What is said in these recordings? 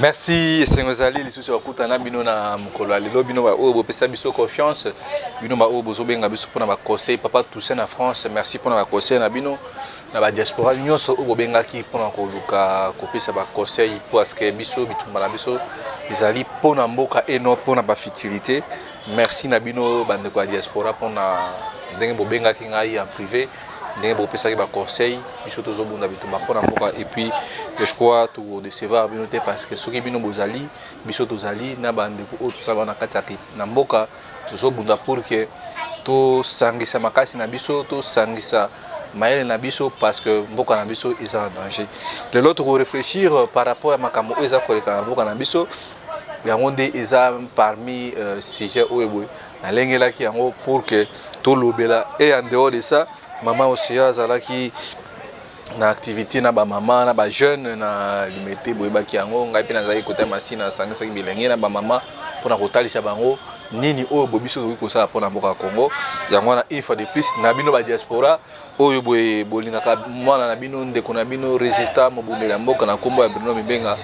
Merci, esengo ezali lisusu ya kokutana na bino na mokolo ya lelo. Bino baoyo bopesa biso confiance, bino baoyo bozobenga biso mpona baconseil, papa Toussaint na France, merci mpona baconseil na bino, na badiaspora nyonso oyo bobengaki mpona koluka kopesa baconseil, parce que biso bitumba na biso ezali mpona mboka et non mpona bafutilité. Merci na bino bandeko ya diaspora mpona ndenge bobengaki ngai en privé, ndenge bopesaki baconseil. Biso tozobunda bitumba mpona mboka et puis je crois tokodecevoir bino te, parce que soki bino bozali, biso tozali na bandeko oyo tosala na kati ya na mboka. Tozobunda pour que tosangisa makasi na biso, tosangisa mayele na biso, parce que mboka na biso eza na danger. Lelo tokorefléchir par rapport ya makambo oyo eza koleka na mboka na biso. Yango nde eza parmi sujet oyo boye nalengelaki yango pour que tolobela. Et en dehors de ça, mama Océan azalaki na activité na bamama na bajeune na Limete. Boyebaki yango, ngai mpe nazalaki kota masina, nasangisaki bilenge na bamama mpona kotalisa bango nini oyo boye biso tokoki kosala mpona mboka ya Congo. Yango wana, une fois de plus, na bino badiaspora oyo boye bolingaka mwana na bino, ndeko na bino, résistant, mobundeli ya mboka na nkombo ya Bruno Mibenga,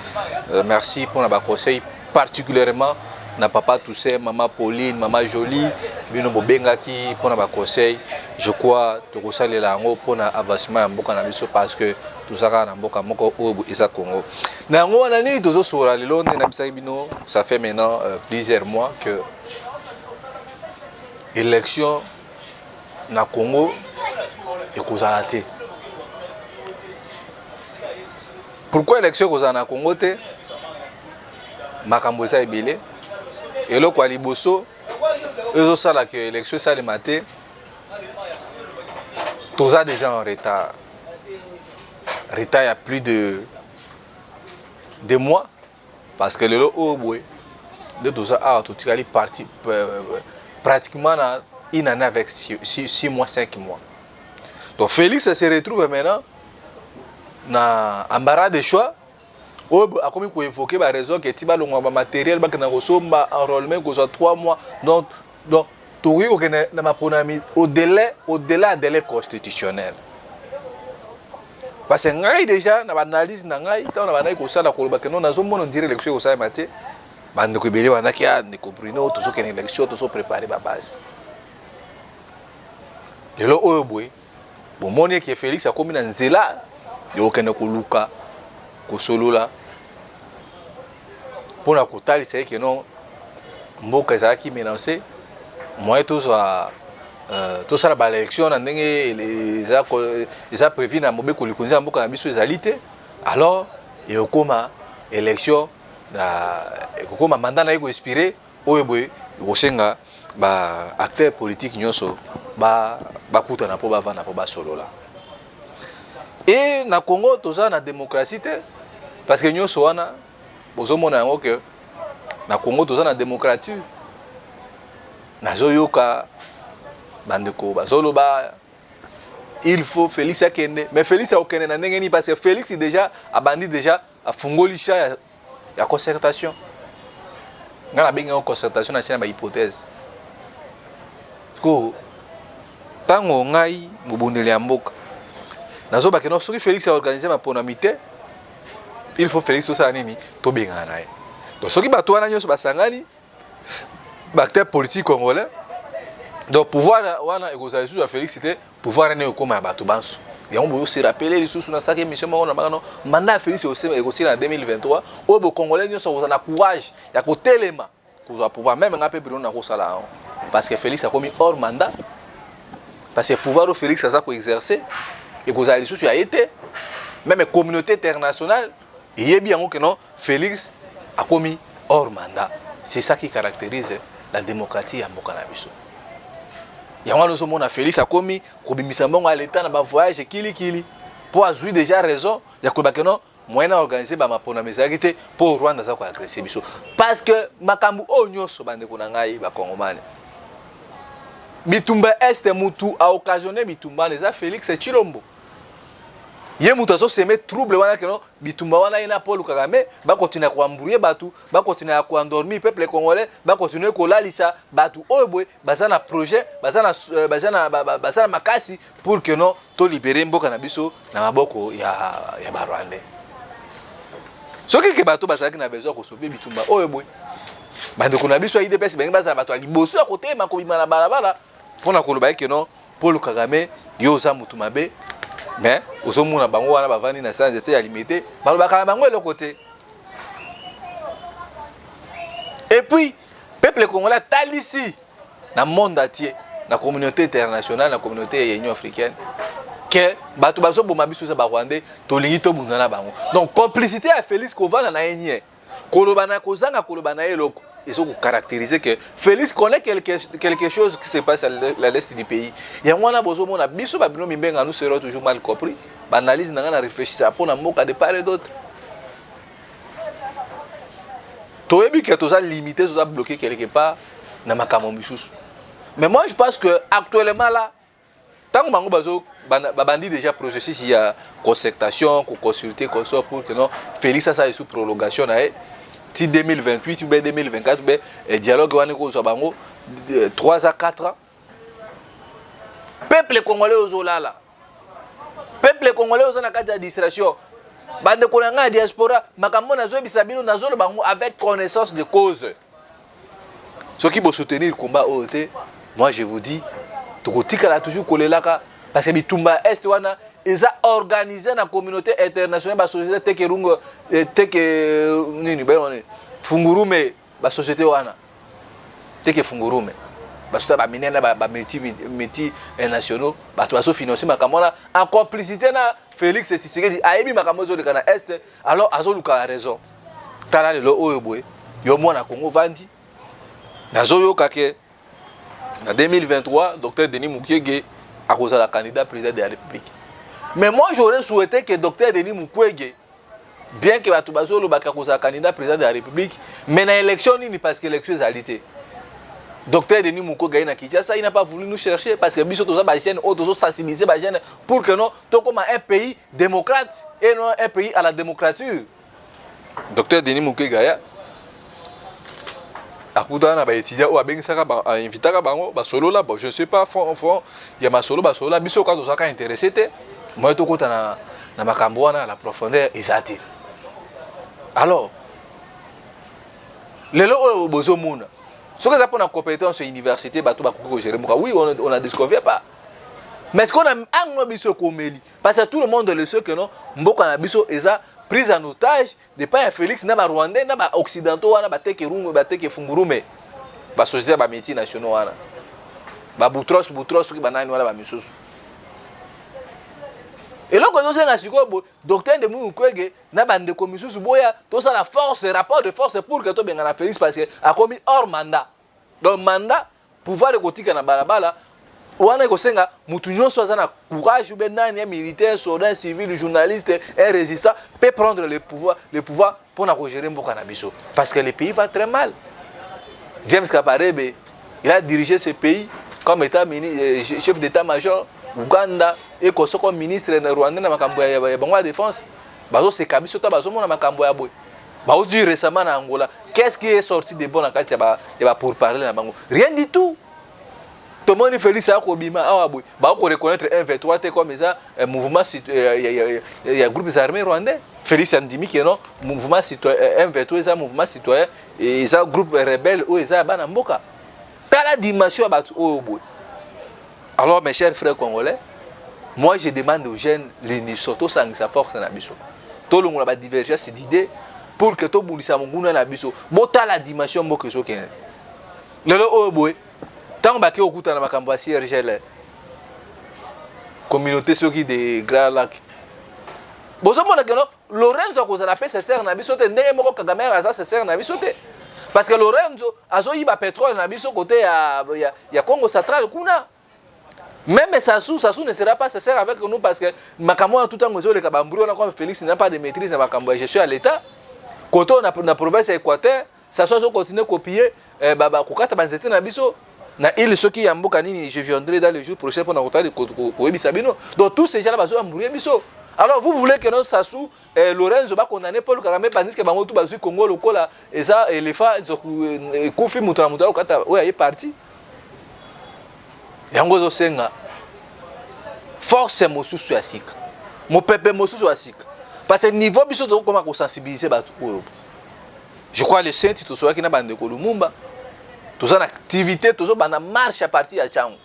merci mpona baconseil, particulièrement na papa Toussaint, mama Pauline, mama Jolie. Bino bobengaki mpona baconseil, je crois tokosalela yango mpona avancement ya mboka na biso, parce que toza kaka na mboka moko oyo eza Congo. Na yango wana, nini tozosola lelo? Nde nabisaki bino, ça fait maintenant plusieurs mois que élection na Congo ekozala te. Pourquoi élection ekozala na Congo te? Makambo eza ebele. Eloko ya liboso ezosala ke élection esalema te, toza déjà en retard, retard ya plus de 2 mois, parce que lelo oyo boye nde toza awa, totikali parti pratiquement na une année avec 6 mois, 5 mois. Donc Félix se retrouve maintenant na embarras de choix oyo akomi koévoke baraison ke ti balongwa bamatériel, bakenda kosomba, enrôlement kozwa 3 mois. Donc tokoki kokende na maponami au-delà ya délai constitutionnel, parce que ngai déjà na baanalyse na ngai, ntango na bandaki kosala, koloba ke non, nazomona ndire élection ekosalema te, bandeko ebele bandaki: "A ndeko Bruno, tozokende élection, tozoprépare babase." Lelo oyo boye bomoni eke Félix akomi na nzela ya kokende koluka kosolola mpona kotalisa eke non, mboka ezalaki menacé, moyen tozwa tosala baélection na ndenge eza prévu na mobeko likonzi ya mboka na biso ezali te. Alors ekokoma élection na ekokoma mandat na ye koexpire. Oyo boye ekosenga baacteur politique nyonso bakutana mpo bavanda mpo basolola. E na Congo toza na démocratie te, parce que nyonso wana bozomona yango ke na Congo toza na démocratie. Nazoyoka bandeko bazoloba: "Il faut Félix akende." Mais Félix akokende na ndenge nini? Parce que Félix déjà abandi, déjà afungoli champ ya concertation. Ngai nabengi yango concertation na ntina bahypothèse ko. Ntango ngai mobundeli ya mboka nazobake no, soki Félix aorganize maponami te, il faut Félix tosala nini? Tobengana na ye. Donc soki bato wana nyonso basangani, baacteur politique congolais, donc pouvoir wana ekozala lisusu ya Félix te, pouvoir wana ekokóma ya bato banso. Yango boyo se rappeler lisusu, nasalaki émission moko na bangano, mandat ya Félix ekosila na 2023. Oyo bocongolais nyonso akozala na courage ya kotelema kozwa pouvoir, même nga mpe Bruno nakosala yango, parce que Félix akomi hors mandat, parce que pouvoir oyo Félix aza koexercer ekozala lisusu ya ye te. Même communauté internationale eyebi yango ke non, Félix akomi hors mandat. C'est ça qui caractérise la démocratie ya mboka na biso. Yango wana ozomona Félix akomi kobimisa mbongo ya leta na bavoyage kilikili, mpo azwi déjà raison ya koloba ke non, moyen na organiser bamaponami ezalaki te mpo Rwanda aza koagresse biso. Parce que makambo oyo nyonso, bandeko na ngai bakongomane, bitumba Est, mutu aoccasionne bitumba wana eza Félix Tshilombo. Ye moto azoseme trouble wana keno bitumba wana. Ye na Paul Kagame bakontinue koembrouiller bato, bakontinue koendormir peuple congolais, bakontinue kolalisa bato oyo boye baza na projet, baza na makasi pour que non, tolibere mboka na biso na maboko ya barwandais. Soki ke bato bazalaki na besoin ya kosauve bitumba oyo boye, bandeko na biso ya UDPS balingi bazala bato ya liboso ya kotelema kobima na balabala mpo na koloba eke non, Paul Kagame yo oza mutu mabe, mais ozomona bango wana bavandi na sa nzete ya limete, balobaka na bango eloko te. Et puis peuple congolais atalisi na monde entier, na communauté internationale, na communauté ya Union africaine que bato bazoboma biso eza ba Rwandais, tolingi tobunda na bango. Donc complicité ya Félix kovanda na ye nie, koloba na kozanga koloba na ye eloko, ezo kocaractériser que Félix connaît quelque chose qui se passe à l'est du pays. Yango wana bozomona biso babino mimbenga, nous serons toujours mal compris. Baanalyse na ngai na réfléchissa mpo na mboka de part et d'autre. Toyebi ke toza limité, toza bloqué quelque part na makambo misusu. Mais moi je pense que actuellement là, ntango bango bazo babandi déjà processus ya concertation, koconsulter consort pour que non, Félix asala sous prolongation na ye ti 2028 ou bien 2024 ou bien dialogue wana ekozwa bango 3 à 4 ans. Peuple congolais ozolala, peuple congolais oza na kati ya distraction. Bandeko na ngai ya diaspora, makambo nazoyebisa bino, nazoloba bango avec connaissance de cause. Soki bosoutenir combat oyo te, moi je vous dis, tokotikala toujours kolelaka, parce que bitumba ya est wana eza organisé na communauté internationale, basociété teke rungo, teke nini bayone fungurume, basociété wana teke fungurume, basociété baminene, bamulti nationaux, bato bazofinancer makambo wana en complicité na Félix Tshisekedi. Ayebi makambo ezoleka na est, alors azoluka raison. Tala lelo oyo boye, yo mwana Congo vandi, nazoyoka ke na 2023 docteur Denis Mukwege akozala candidat président de la République. Mais moi j'aurais souhaité que docteur Denis Mukwege, bien que bato bazolobaka kozala candidat président de la République, mais na élection nini? Parce que élection ezali te. Docteur Denis Mukwege aye na Kinshasa, il n'a pas voulu nous chercher, parce que biso toza bajeune oyo tozosensibiliser bajeune pour que non, tokoma un pays démocrate et non un pays à la démocrature. Docteur Denis Mukwege aya, akutana na baétudiant oyo abengisaka, ainvitaka bango, basolola. Bon, je ne sais pas fond ya masolo basolola. Biso kaka tozalaka intéressé te, moye tokota na makambo wana la profondeur eza te. Alors lelo oyo bozomona, soki eza mpona compétence ya université, bato bakoki kogérer mboka, oui, on a disconvient pas. Mais ce qu'on a ango biso ekomeli, parce que tout le monde le sait que non, mboka na biso eza prise en otage de pa ya Félix na barwandais na baoccidentaux wana, bateke rungu, bateke fungurume, basociété ya bamulti nationaux wana, baboutros boutros, soki banani wana bamisusu. Eloko ezosenga sikoyo boye, docteur Denis Mukwege na bandeko misusu boya tosala force, rapport de force pour que tobengana Félix, parce que akomi hors mandat. Donc mandat, pouvoir ekotika na balabala wana, ekosenga mutu nyonso aza na courage, ube nani ya militaire, soldat, civil, journaliste, un résistant peut prendre le pouvoir, le pouvoir mpona kogérer mboka na biso, parce que le pays va très mal. James Kabarebe, il a dirigé ce pays comme état chef d'état-major Ouganda ekoso, comme ministre na Rwanda na makambo ya bango ya défense. Bazoseka biso ta bazomona makambo ya boye. Bauti récemment na Angola, qu'est-ce qui est sorti de bon na kati ya bapourparler na bango? Rien du tout. Tomoni Félix akobima awa boye, bakoreconnaître M23 te comme eza mouvement ya groupes armés rwandais. Félix andimi ke non, mouvement citoyen M23 eza mouvement citoyen, eza groupe rebelle oyo eza ya bana mboka. Tala dimension ya bato oyo boye. Alors mes chers frères congolais, moi je demande aux jeunes l'unisson, tosangisa force na biso, tolongola badivergence d'idées pour que tobundisa monguna na biso. Botala dimension mboka ezokende lelo oyo boye. Ntango bake kokutana makambo ya CIRGL, communauté soki de Grands Lacs, bozomona ke no, Lorenzo akozala mpe sincère na biso te, ndenge moko Kagame aza sincère na biso te, parce que Lorenzo azoyiba pétrole na biso côté ya Congo central kuna. Même Sassou, Sassou ne sera pas sincère avec nous, parce que makambo wana tout ntango ezoleka bamburi wana, comme Félix n'a pas de maîtrise na makambo ya gestion ya l'État côté na province ya Équateur, Sassou azocontinue kopiller, kokata banzete na biso na île soki ya mboka nini. Je viendrai dans les jours prochains mpona kotala koyebisa bino. Donc tous ces gens là bazoyambrouye biso. Alors vous voulez que notre Sassou, Lorenzo bakondamné Paul Kagame, tandis que bango tu bazwi Congo lokola eza éléphant ekufi, moto na moto akokata oyo aye parti. Yango ezosenga force mosusu ya sika, mopepe mosusu ya sika. Parce que niveau biso tokokoma kosensibiliser bato oyo, je crois le 7 tosolaki na bandeko Lumumba, toza na activité, tozobanda marche à partir ya Tshangu,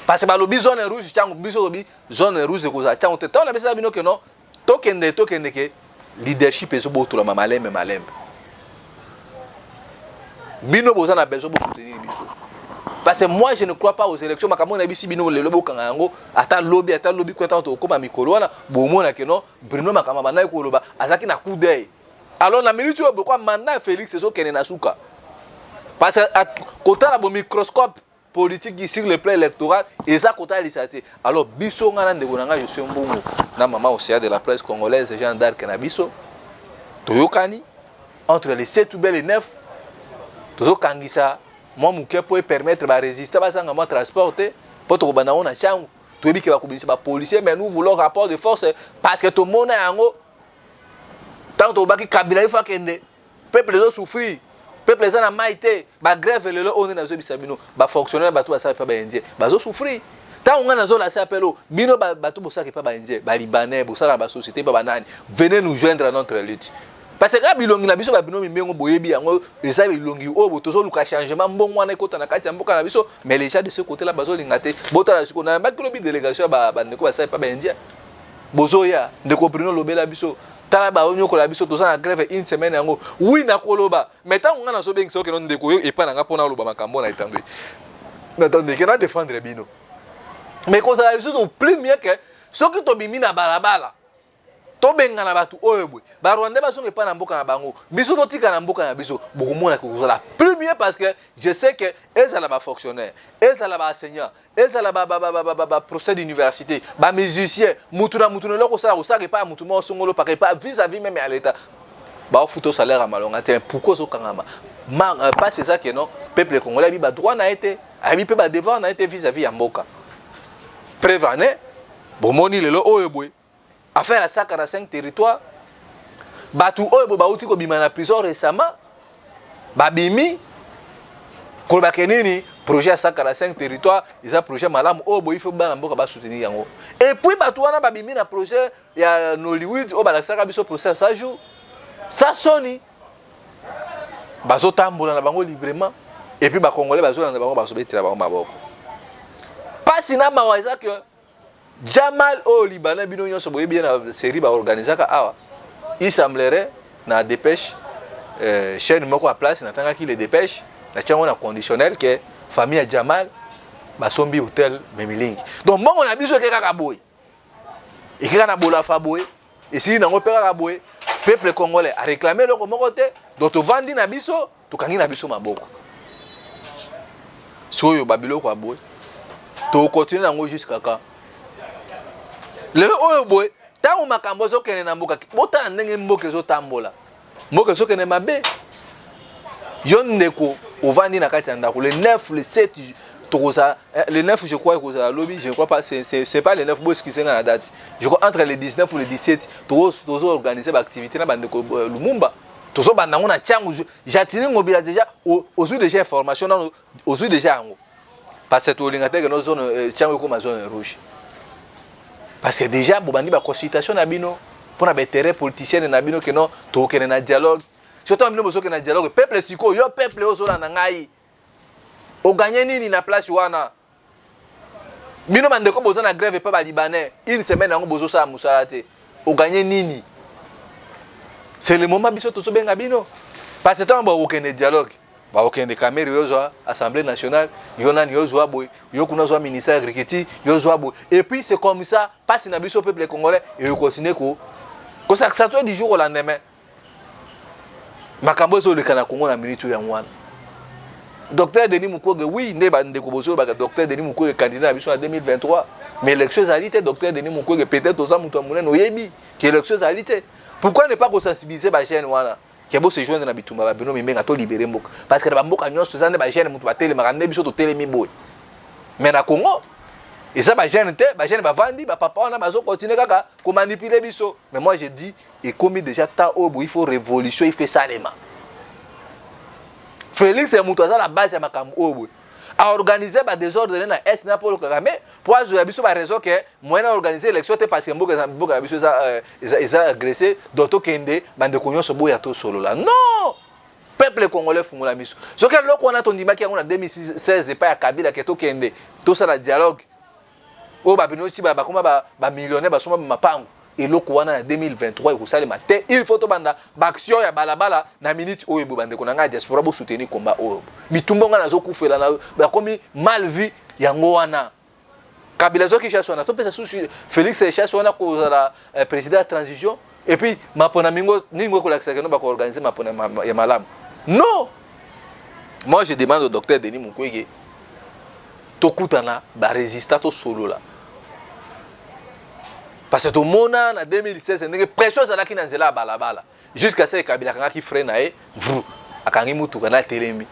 parce que balobi zone rouge Tshangu, biso tolobi zone rouge ekozala Tshangu te. Ntango nabisaka bino ke non, tokende, tokende ke leadership ezobotolama malembe malembe. Bino boza na besoin bosoutenir biso, parce que moi, je ne crois pas aux élections. Makambo na bisi bino lelo, bokanga yango, ata lobi, ata lobi kuna, ntango tokokóma mikolo wana, bomona ke non, Bruno makambo abandaki koloba azalaki na coup d'œil. Alors na minute oyo bokwa mandat ya Félix ezokende na suka, parce que kotala bo microscope politique sur le plan électoral eza kotalisa te. Alors biso, nga na ndeko na ngai Josue Mbungu na mama Océan de la presse congolaise Jean d'Arc na biso, toyokani entre les 7 ou bien les 9, tozokangisa mwa moke mpo epermettre barésistant bazanga mwa transport te, mpo tokobanda yango na ntango toyebi ke bakobimisa bapolicier. Mais nous voulons rapport de force, parce que tomona yango ntango tobaki Kabila ifo akende, peuple ezosouffrir, peuple eza na mai te, bagrève. Lelo oyo nde nazoyebisa bino, bafonctionnaire, bato basala mpe baindien bazosouffrir. Ntango ngai nazolasa appel oyo, bino bato bosalaka epa baindien, balibanais, bosalaka na basociété mpe banani, venez nous joindre à notre lutte, parce que kaka bilongi na biso, babino mimbengo boyebi yango, eza bilongi oyo tozoluka changement, mbongo wana ekota na kati ya mboka na biso. Mais les gens de ce côté là bazolinga te. Botala sikoyo, nayambaki lobi délégation ya bandeko basala epa baindien, bozoya. Ndeko Bruno, lobela biso, tala baonyokola biso, toza na grève une semaine yango. Oui, nakoloba, mais ntango ngai nazobengisa okeno ndeko oyo epai na nga mpona aloba makambo na etando natandeke na défendre bino, mais kozala lisusu plus mieux ke soki tobimi na balabala, tobengana bato oyo boye, barwandais bazonga epai na mboka na bango, biso totika na mboka na biso. Bokomona kozala plus mieux, parce que je sais que ezala bafonctionnaire, ezala baenseignant, ezala baprofesseur d'université, bamusicien, mutu na mutu na eloko osala, kosala epai ya mutu moko songolo paka epai vis-à-vis même ya l'État, baofuta salaire ya malonga te. Pourquoi ozokangama mpasi? Eza ke non, peuple congolais ayebi badroit na ye te, ayebi mpe badevoir na ye te vis-à-vis ya mboka. Preuve ane, bomoni lelo oyo boye, affaire ya 145 territoire, bato oyo boye bauti kobima na prison récemment, babimi kolobaka nini? Projet ya 145 territoire eza projet malamu oyo boye, ifo bana mboka basoutenir yango. Et puis bato wana babimi na projet ya Nollywood oyo balakisaka biso, procès ya 100 jours sa soni, bazotambola na bango librement, et puis bacongolais bazolanda bango, bazobetela bango maboko. Mpasi na mawa eza ke Jamal oyo libanais, bino nyonso boyebi ye na série baorganizaka awa, il semblerait na dépêche, chaîne moko ya place, natangaki le dépêche, natia yango na conditionnel, ke famille ya Jamal basombi hotel Memilingi. Donc mbongo na biso eke kaka boye, eke kaka na bolafa boye, esili nango mpe kaka boye. Peuple congolais aréclame eloko moko te. Donc tovandi na biso, tokangi na biso maboko. Sikoyo babiloko ya boye, tokontinue yango jusqu'à quand? Lelo oyo boye, ntango makambo ezokende na mboka, botala ndenge mboka ezotambola, mboka ezokende mabe. Yo ndeko ovandi na kati ya ndako, le 9, le 7 tokozala, le 9 je crois ekozala lobi, je ne crois pas, c'est pas le 9, bo excuse nga na date, je crois entre le 19 ou le 17, tozo organiser baactivité na bandeko Lumumba. Tozobanda yango na ntiango Jatini Ngobila. Déjà ozwi déjà information nano, ozwi déjà yango, parce que tolinga te ke no zone Tshangu ekóma zone rouge, parce que déjà bobandi baconsultation na bino mpona baintérêt politicienne na bino, ke non, tokokende na dialogue. Surtout bino bozokende na dialogue, peuple sikoyo, yo peuple ozolanda ngai, oganye nini na place wana? Bino bandeko boza na grève epa balibanais une semaine yango, bozosala mosala te, oganye nini? C'est le moment biso tozobenga bino, parce que ntango bakokende dialogue, bakokende Kamerhe, yo ozwa Assemblée nationale, yo nani, yo ozwa boye, yo kuna ozwa ministère agriculture, yo ozwa boye, et puis c'est comme ça. Mpasi na biso peuple congolais ekocontinue ko kosakisa du jour au lendemain. Makambo ezoleka na Congo na minute oyo, yango wana docteur Denis Mukwege, oui, nde bandeko bozolobaka docteur Denis Mukwege, candidat na biso na 2023, mais élection ezali te. Docteur Denis Mukwege, peut-être oza moto ya monene, oyebi ke élection ezali te. Pourquoi ne pas kosensibiliser bajeune wana ke bose joindre na bitumba babino mimbenga, tolibere mboka? Parce que na bamboka nyonso eza nde bajeune moto batelemaka, nde biso totelemi boye, mais na Congo eza bajeune te. Bajeune bavandi, bapapa wana bazokontinue kaka komanipuler biso. Mais moi je dis, ekomi déjà temps oyo boye, il faut révolution, il faut esalema. Félix ya moto aza na base ya makambo oyo boye. Aorganize badésordre na Est na Paul Kagame mpo azwela biso baraison ke moyen na organise élection te, parce que mboka na biso eza agressé. Donc tokende, bandeko nyonso boya, tosolola. Non, peuple congolais, fungola miso. Soki eloko wana tondimaki yango na 2016 epai ya Kabila ke tokende tosala dialogue, oyo babino ti bakoma bamillionnaire, basomba bamapango, eloko wana na 2023 ekosalema te. Il faut tobanda baaction ya balabala na minute oyo boye. Bandeko na ngai ya diaspora, bosoutenir komba oyo. Bitumba ngai nazokufela, bakomi mal vu. Yango wana Kabila azwaki chance wana, topesa susu Félix chance wana kozala président ya transition. Et puis mapona mingo ningo ekolakisaka no bakoorganize mapona ya malamu. Non, moi je demande au docteur Denis Mukwege, tokutana, barésistant, tosolola, parce que tomona na 2016 ndenge pression ezalaki na nzela ya balabala jusqu'à ce Kabila akangaki frein na ye, vru, akangi mutuka na telemi.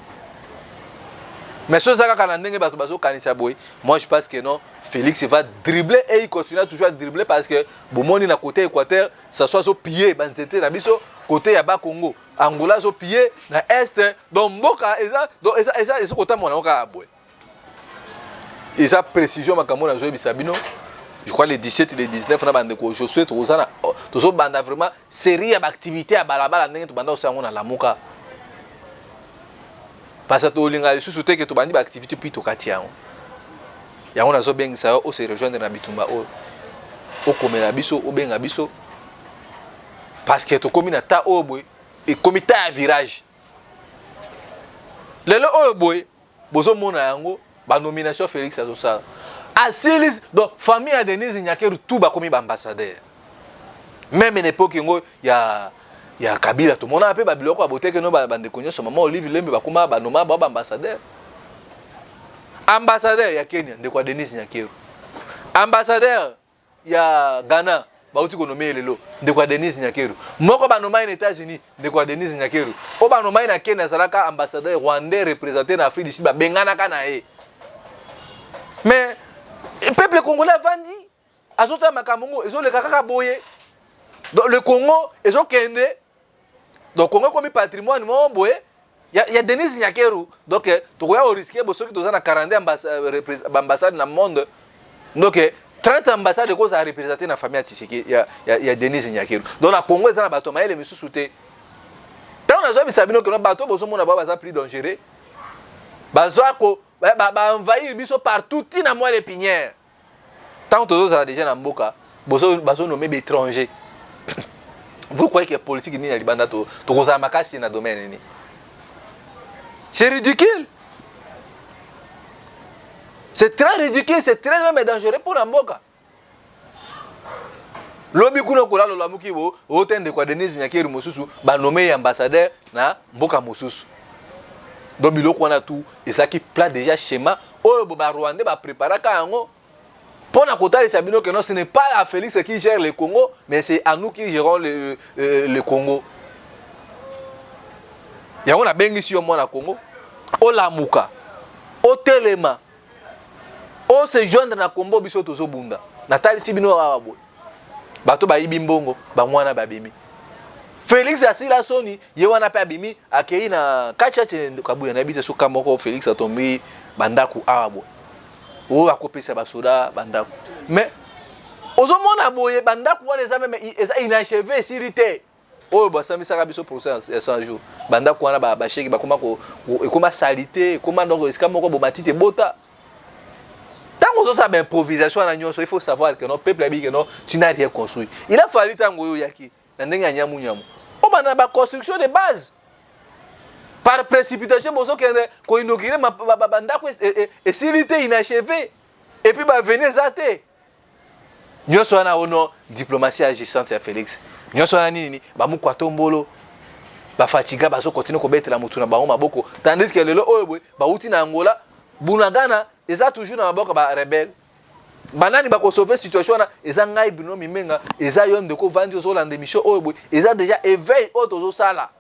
Mais so eza kaka na ndenge bato bazokanisa boye, moi je pense que non, Félix va dribbler et il continue toujours à dribbler, parce que bomoni na côté Équateur, Sassou azopiller banzete na biso, côté ya Bakongo, Angola azopiller na Est. Donc mboka eza, donc eza kotambola nango kaka boye. Eza précision makambo nazoyebisa bino. Je crois le 17, le 19 na bandeko Josué, toza na tozobanda vraiment série ya baactivité ya balabala ndenge tobanda kosala yango na Lamuka, parce que tolinga lisusu te ke tobandi baactivité puis tokati yango. Yango nazobengisa yo ose rejoindre na bitumba oyo, okomela biso, obenga biso, parce que tokomi na ta oyo boye, ekomi ta ya virage. Lelo oyo boye bozomona yango, banomination Félix azosala, asili. Donc famille ya Denise Nyakeru tout bakomi baambassadeur. Même na époque yango ya Kabila, tomona mpe babiloko ya boteke no, bandeko nyonso, mama Olive Lembe, bakoma banoma bao baambassadeur. Ambassadeur ya Kenya, ndeko ya Denise Nyakeru. Ambassadeur ya Ghana, bauti konommer ye lelo, ndeko ya Denise Nyakeru. Moko banoma ye na États-Unis, ndeko ya Denise Nyakeru. Oyo banoma ye na Kenya azalaka ambassadeur rwandais représenté na Afrique du Sud, babenganaka na ye. Mais peuple congolais avandi, azotala makambo ngo ezoleka kaka boye. Donc le Congo ezokende, donc Congo ekomi patrimoine moko boye ya Denise Nyakeru. Donc tokoya korisquer bo soki toza na 42 baambassade na monde, donc 30 ambassade ekozala représente na famille ya Tshisekedi, ya Denise Nyakeru. Donc na Congo eza na bato mayele misusu te. Ntango nazoyebisa bino keno bato bozomona bao baza plus dangereux, bazwa ko baenvahir biso partout, ntina moelle épinière. Ntango tozozala déjà na mboka, bazonommer baétranger, vous croyez que politique nini ya libanda tokozala makasi na domaine nini? C'est ridicule, c'est très ridicule, c'est très même dangereux pour na mboka. Lobi kuna kolala, olamuki bo ote ndeko ya Denise Nyakeru mosusu banommer ye ambassadeur na mboka mosusu. Donc biloko wana tout ezalaki plat déjà, schéma oyo bo barwandais bapréparaka yango mpo na kotalisa bino que non, ce n'est pas à Félix qui gère le Congo, mais c'est à nous qui gérons le Congo. Yango nabengisi yo, mwana Congo, olamuka, otelema, ose joindre na kombo biso tozobunda. Natalisi bino awa boye, bato bayibi mbongo bango wana babimi. Félix asila soni, ye wana mpe abimi, akei na kati Kabuya. Nayebi te soka moko Félix atombi bandako awa boye, oyo akopesa basoda bandako. Mais ozomona boye, bandako wana eza même eza inachevé, esili te. Oyo basambisaka biso procès ya 100 jours, bandako wana basheki bakoma, ekoma saleté, ekoma donc esika moko bomati te bota. Ntango ozosala baimprovisation wana nyonso, il faut savoir que non, peuple ayebi que non, tu n'as rien construit. Il a fallu ntango oyo oyaki na ndenge ya nyamunyamu, obanda baconstruction de base. Par précipitation bozokende koinaugurer bandako esili te, inachevé, et puis baavenir eza te. Nyonso wana ono diplomatie agissante ya Félix, nyonso wana nini, bamukwa tombolo bafatiga, bazokontinue kobetela motu na bango maboko, tandis que lelo oyo boye bauti na Angola, Bunagana eza toujours na maboko barebele. Banani bakosauve situation wana? Eza ngai Bruno Mimenga, eza yo ndeko ovandi ozolanda émission oyo boye. Eza déjà éveil oyo tozosala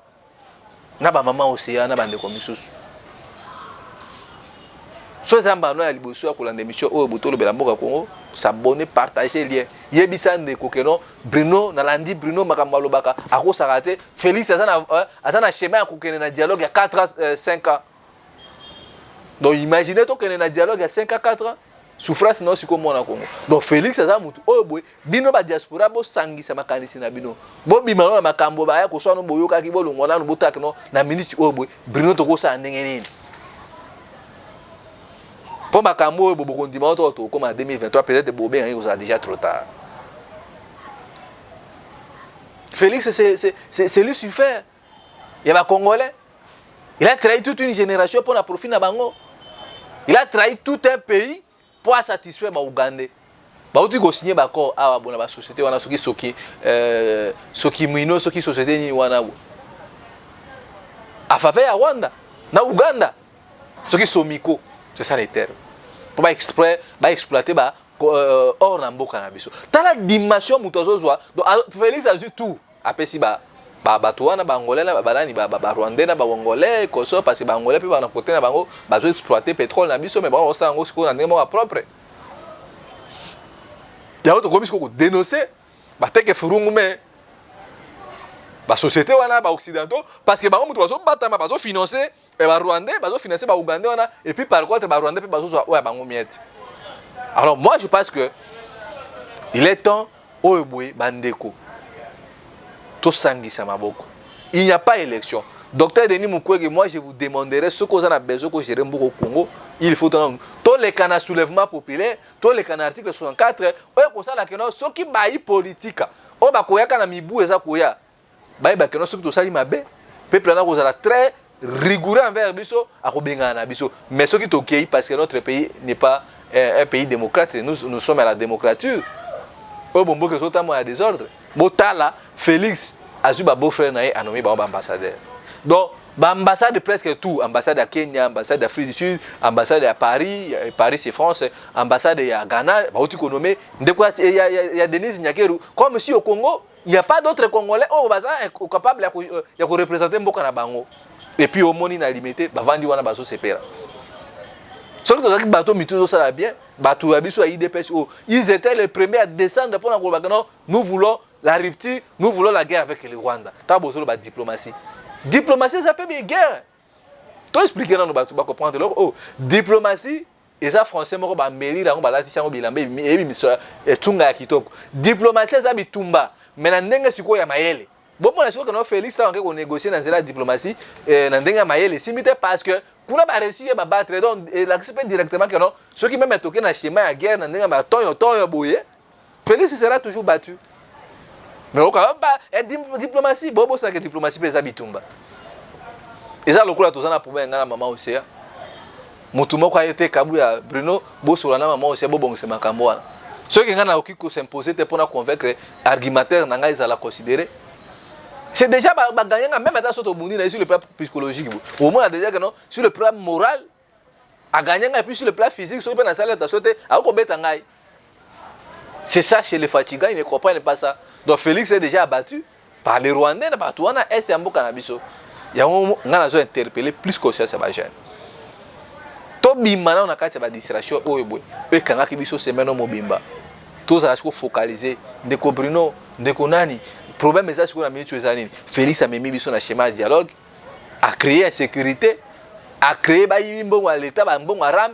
na bamama Océan na bandeko misusu. So eza mbano ya liboso ya kolanda émission oyo boye, tolobela mboka Congo, s'abonner, partager lien, yebisa ndeko ke non, Bruno, nalandi Bruno, makambo alobaka akosaka te. Félix aza na schéma ya kokende na dialogue ya 4 ans, 5 ans. Donc imaginez tokende na dialogue ya 5 à 4 ans, souffrance na sikoyo mwana Congo. Donc Félix aza mutu oyo boye, bino badiaspora bosangisa makanisi na bino, bobima no na makambo baya koswana, boyokaki, bolongwa nanu, botaka no na minute oyo boye. Bruno, tokosala ndenge nini mpo makambo oyo bokondima oyo tokóma na 2023, peut-être bobengaki kozala déjà trop tard. Félix, c'est Lucifer ya bacongolais. Il a trahi toute une génération mpo na profit na bango. Il a trahi tout un pays mpo asatisfaire baougandais. Bauti kosigner baaccord awa bona basociété wana, soki mino, soki société nini wana a faveur ya Rwanda na Uganda, soki Somiko, c'est ça les termes, mpo baexploiter ba or na mboka na biso. Tala dimension moto azozwa. Donc Félix azwi tout, apesi ba bato wana, baangolais na banani, barwandais na baangolais koso, parce que baangolais mpe bana kote na bango bazo exploiter pétrole na biso, mais bango bakosala yango sikoyo na ndenge moko ya propre. Yango tokomi sikoyo kodénoncer bateke furungu, me basociété wana baoccidentaux, parce que bango moto bazobatama, bazofinancer barwandais, bazofinancer baougandais wana, et puis par contre barwandais mpe bazozwa oyo ya bango miete. Alors moi, je pense que il est temps oyo boye, bandeko, tosangisa maboko. Il n'y a pas élection. Docteur Denis Mukwege, moi je vous demanderai, soki oza na besoin kogérer mboka Congo, il faut toleka na soulèvement populaire, toleka na article 64 oyo kosala keno soki bayi politika oyo bakoyaka na mibu eza koya, bayeba keno soki tosali mabe, peuple wana kozala très rigoureux envers biso, akobengana na biso. Mais soki tokei, parce que notre pays n'est pas un pays démocrate, nous, nous sommes à la démocrature oyo bomboka ezotambola ya désordre. Botala, Félix azwi babeau-frère na ye, anommer bango baambassadeur. Donc baambassade presque tout, ambassade ya Kenya, ambassade ya Afrique du Sud, ambassade ya Paris, Paris c'est France, ambassade ya Ghana, bauti konommer ndeko ya Denise Nyakeru, comme si au Congo il n'y a pas d'autres Congolais oyo baza capable ya koreprésenter mboka na bango. Et puis omoni na Limete, bavandi wana, bazosepela. Soki tozalaki bato mitu ezosala bien, bato ya biso ya UDPS oyo, ils étaient les premiers à descendre mpona kolobaka: non, nous voulons la rupture, nous voulons la guerre avec le Rwanda. Ntango bozoloba diplomatie, diplomatie eza mpe guerre. Toexpliquer nano bato bacomprendre eloko oyo. Diplomatie eza français moko bamelire yango, balatisi yango bilamba, eyebi miso etunga ya kitoko. Diplomatie eza bitumba, mais na ndenge sikoyo ya mayele. Bomona sikoyo kena Félix, ntango ake konégocier na nzela ya diplomatie na ndenge ya mayele, esimbi te, parce que kuna baréussir ye babattre. Donc elakisi mpe directement ke non, soki même etoke na schéma ya guerre na ndenge ya batoyo toyo boye, Félix sera toujours battu. Mais oka diplomatie, bobosanaka diplomatie mpe eza bitumba. Eza lokola toza na problème, ngai na mama Osea, motu moko aye te: kabu ya Bruno, bosola na mama Osea, bobongisa makambo wana. Soki ngai nakoki kos'imposer te mpona convaincre, argumentaire na ngai ezala considéré, c'est déjà bagagner nga. Même ata so tobundi na ye sur le plan psychologique, omona déjà que non, sur le plan moral agagner ngai, puis sur le plan physique, soki mpe nasali attention te, akokobeta ngai. C'est ça, chez les fatigants, ils ne comprennent pas ça. Donc Félix est déjà abattu par les Rwandais na bato wana est ya mboka na biso. Yango ngai nazo interpeller plus conscience ya bajeune, tobima nano na kati ya badistraction oyo boye oyo ekangaki biso semaine oyo mobimba. Tozala siko focaliser. Ndeko Bruno, ndeko nani, problème eza sikoyo na minute oyo eza nini? Félix amemi biso na schéma ya dialogue, acréer insécurité, acréer bayibi mbongo ya leta, bambongo ya RAM,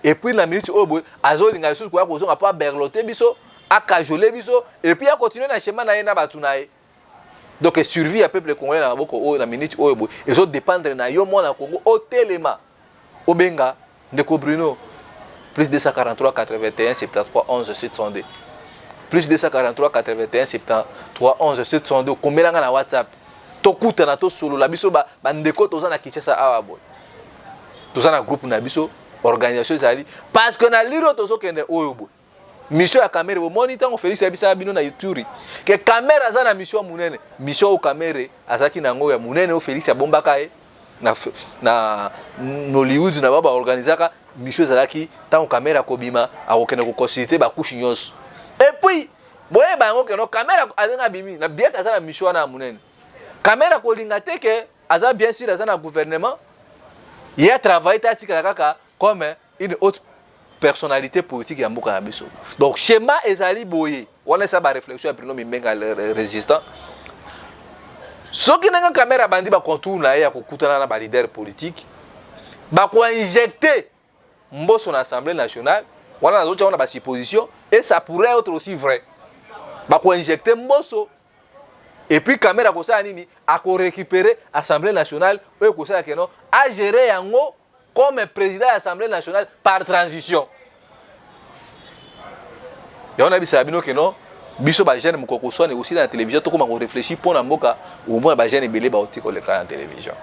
et puis na minute oyo boye azolinga lisusu koya kozonga mpo aberloter biso, acajoler biso, et puis acontinuer na schéma na ye na bato na ye. Donc survie ya peuple congolais na maboko oyo na minute oyo boye ezodépendre na yo, mwana Congo. Otelema, obenga ndeko Bruno, plus 243 81 73 11 702, plus 243 81 73 11 702. Komelanga na WhatsApp, tokutana, tosolola. Biso bandeko toza na Kinshasa awa boye, toza na groupe na biso, organisation ezali, parce que na liro tozokende oyo boye, mission ya Kamerhe. Bomoni ntango Félix ayebisaka bino na Ituri ke Kamerhe aza na mission ya monene, mission oyo Kamerhe azalaki na yango ya monene, oyo Félix abombaka ye na Nollywood na bao baorganizaka, mission ezalaki ntango Kamerhe akobima, akokende koconsulter bacouches nyonso. Et puis boyeba yango keno Kamerhe azanga abimi na bien, aza na mission wana ya monene. Kamerhe akolinga te ke aza bien sûr aza na gouvernement, ye atravaille te, atikala kaka comme une autre personnalité politique ya mboka na biso. Donc schéma ezali boye wana, eza baréflexion ya Bruno Mimbenga résistant. Soki ndenge Kamerhe abandi bacontour na ye ya kokutana na baleader politique, Bakoinjecte Mboso na Assemblée nationale wana, nazotia wana basupposition et ça pourrait être aussi vrai. Bakoinjecte Mboso et puis Kamerhe akosala nini? Akorécupérer Assemblée nationale oyo ekosala que non, agérer yango comme président ya Assemblée nationale par transition. Yango nayebisaka bino que non, biso bajeune, mokolo koswana ekosila na télévision, tokóma koréfléchir mpo na mboka. Omona bajeune ebele bauti koleka na télévision.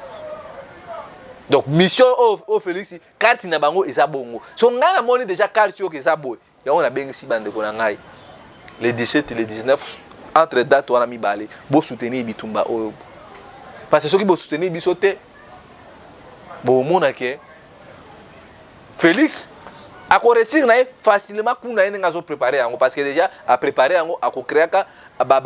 Donc mission oyo Félix, carte na bango eza bongo. So ngai namoni déjà carte oyo eza boye. Yango nabengisi bandeko na ngai le 17, le 19, entre date wana mibale, bosoutenir bitumba oyo, parce que soki bosoutenir biso te, bomona que Félix akoréussir na ye facilement kuna ye ndenge azopréparer yango, parce que déjà apréparé yango, akocréaka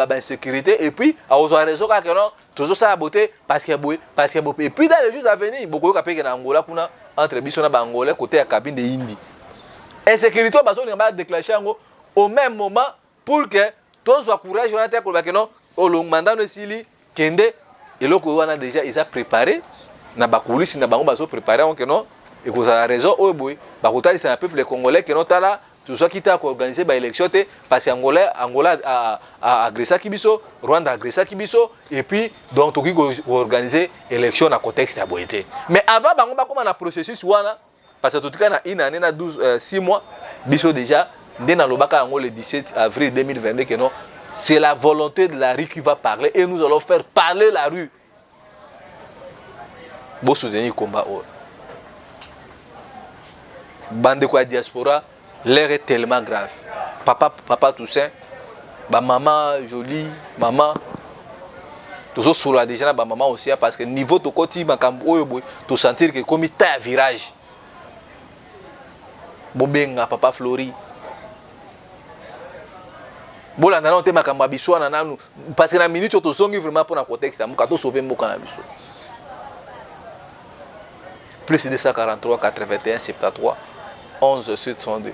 bainsécurité et puis akozwa raison kaka non, tozosala bote parce que boye, parce que boye. Et puis dans les jours à venir, bokoyoka mpe que na Angola kuna, entre biso na Baangolais, côté ya Cabinda indi insécurité oyo bazolinga badéclenche yango au même moment pour que tozwa courage wana te koloba que non, olongwa, ndano esili, kende. Eloko wana déjà eza préparé na bakulisi na bango, bazopréparé yango que non, ekozala raison oyo boye bakotalisa na peuple congolais que non, tala, tozwaki te koorganiser baélection te parce que Angola agressaki biso, Rwanda agressaki biso, et puis donc tokoki koorganiser élection na contexte ya boye te. Mais avant bango bakóma na processus wana, parce que totika na une année na 12, 6 mois, biso déjà nde nalobaka yango le 17 avril 2022 que non, c'est la volonté de la rue qui va parler et nous allons faire parler la rue. Bosoutenir combat oyo, bandeko ya diaspora. L'heure est tellement grave. Papa, papa Toussaint, bamama Jolie, mama, tozosolola déjà na bamama aussi, parce que niveau tokoti makambo oyo boye, tosentir que ekomi ta ya virage. Bobenga papa Flori, bolanda nano te makambo ya biso wana nanu, parce que na minute oyo tozongi vraiment mpona contexte ya mboka, tosauve mboka na biso. +243 81 73 11 702,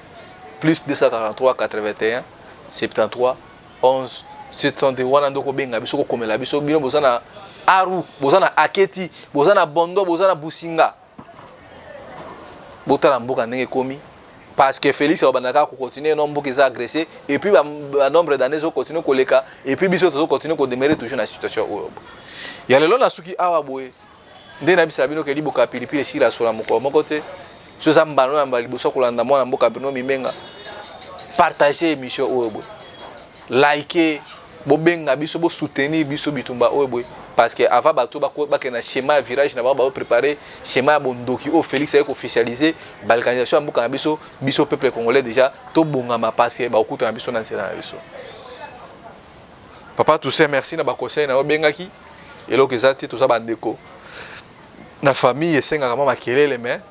+243 81 73 11 702. Wana nde kobenga biso, kokomela biso. Bino boza na Aru, boza na Aketi, boza na Bondo, boza na Businga, botala mboka ndenge ekomi, parce que Félix akobanda kaka kocontinue no, mboka eza agressé et puis banombre d'année ezocontinue koleka et puis biso tozocontinue kodemeurer toujours na situation oyo ya lelo. Nasuki awa boye. Nde nayebisaka bino que liboka ya pilipili esila sola mokolo moko te. So eza mbano ya liboso kolanda mwana mboka Bruno Mimbenga, partage émission oyo boye, like, bobenga biso, bosoutenir biso bitumba oyo boye, parce que avant bato bakende na schéma ya virage na bango, baopréparé schéma ya bondoki oyo Félix aye koofficialiser balkanisation ya mboka na biso. Biso peuple congolais déjà tobongama, parce que bakokutana biso na nzela na biso. Papa Toussaint, merci na baconseil na yo. Obengaki, eloko eza te. Toza bandeko na famille, esengaka mwa makelele, mais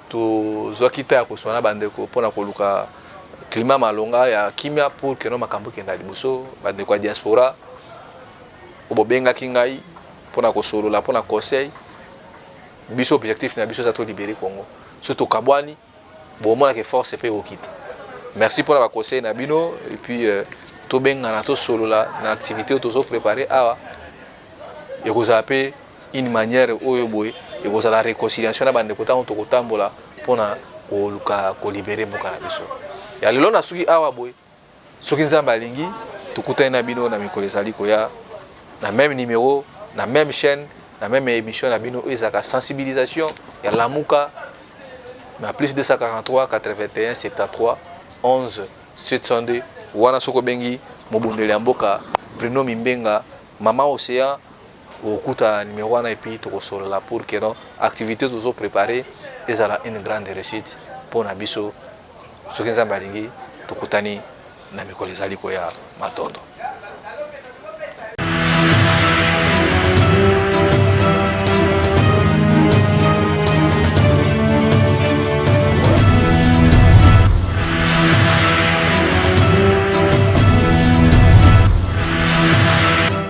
tozwaki ta ya koswana na bandeko mpona koluka climat malonga ya kimia pour que no makambo ekenda liboso. Bandeko ya diaspora oyo bobengaki ngai mpona kosolola, mpona conseil, biso objectif na biso eza tolibérer Congo. So tokabwani, bomonaka force mpe ekokita. Merci mpona baconseil na bino et puis tobengana, tosolola na activité oyo tozopréparé awa. Ekozala mpe une manière oyo boye ekozala réconciliation na bandeko ntango tokotambola mpona koluka kolibérer mboka na biso ya lelo. Nasuki awa boye. Soki Nzambe alingi, tokutani na bino na mikolo ezali koya, na même numéro, na même chaîne, na même émission na bino oyo ezalaka sensibilisation ya Lamuka, na +243 81 73 11 702. Wana soki obengi mobundeli ya mboka Bruno Mimbenga, mama Océan, okuta numéro wana et puis tokosolola pour que non, activité tozopréparé ezala une grande réussite mpo na biso. Soki Nzambe alingi, tokutani na mikolo ezali koya. Matondo.